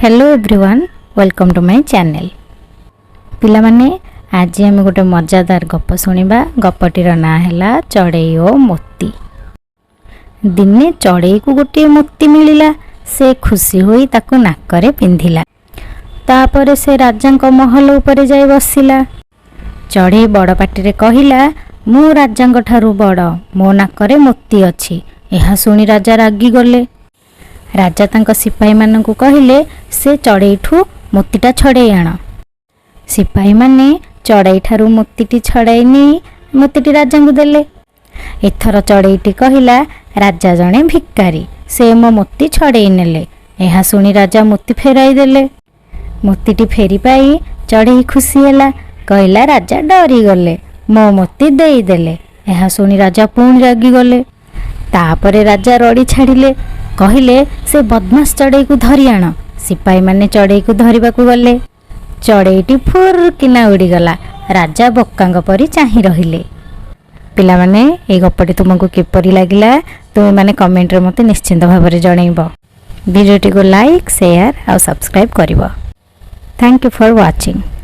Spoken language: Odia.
Hello everyone, welcome to my channel. ପିଲାମାନେ, ଆଜି ଆମେ ଗୋଟେ ମଜାଦାର ଗପ ଶୁଣିବା। ଗପଟିର ନାଁ ହେଲା ଚଢ଼େଇ ଓ ମୋତି। ଦିନେ ଚଢ଼େଇକୁ ଗୋଟିଏ ମୋତି ମିଳିଲା। ସେ ଖୁସି ହୋଇ ତାକୁ ନାକରେ ପିନ୍ଧିଲା। ତାପରେ ସେ ରାଜାଙ୍କ ମହଲ ଉପରେ ଯାଇ ବସିଲା। ଚଢ଼େଇ ବଡ଼ ପାଟିରେ କହିଲା, "ମୁଁ ରାଜାଙ୍କ ଠାରୁ ବଡ଼, ମୋ ନାକରେ ମୋତି ଅଛି।" ଏହା ଶୁଣି ରାଜା ରାଗିଗଲେ। ରାଜା ତାଙ୍କ ସିପାହୀମାନଙ୍କୁ କହିଲେ, "ସେ ଚଢ଼େଇଠୁ ମୋତିଟା ଛଡ଼େଇ ଆଣ।" ସିପାହୀମାନେ ଚଢ଼େଇଠାରୁ ମୋତିଟି ଛଡ଼ାଇ ନେଇ ମୋତିଟି ରାଜାଙ୍କୁ ଦେଲେ। ଏଥର ଚଢ଼େଇଟି କହିଲା, "ରାଜା ଜଣେ ଭିକାରୀ, ସେ ମୋ ମୋତି ଛଡ଼େଇ ନେଲେ।" ଏହା ଶୁଣି ରାଜା ମୋତି ଫେରାଇ ଦେଲେ। ମୋତିଟି ଫେରି ପାଇ ଚଢ଼େଇ ଖୁସି ହେଲା। କହିଲା, "ରାଜା ଡରିଗଲେ, ମୋ ମୋତି ଦେଇଦେଲେ।" ଏହା ଶୁଣି ରାଜା ପୁଣି ରାଗିଗଲେ। ତାପରେ ରାଜା ରଡ଼ି ଛାଡ଼ିଲେ। କହିଲେ, "ସେ ବଦମାସ ଚଢ଼େଇକୁ ଧରି ଆଣ।" ସିପାହୀମାନେ ଚଢ଼େଇକୁ ଧରିବାକୁ ଗଲେ। ଚଢ଼େଇଟି ଫୁର୍ କିନା ଉଡ଼ିଗଲା। ରାଜା ବୋକାଙ୍କ ପରି ଚାହିଁ ରହିଲେ। ପିଲାମାନେ, ଏଇ ଗପଟି ତୁମକୁ କିପରି ଲାଗିଲା, ତୁମେମାନେ କମେଣ୍ଟରେ ମୋତେ ନିଶ୍ଚିନ୍ତ ଭାବରେ ଜଣେଇବ। ଭିଡ଼ିଓଟିକୁ ଲାଇକ୍, ସେୟାର ଆଉ ସବସ୍କ୍ରାଇବ୍ କରିବ। Thank you for watching.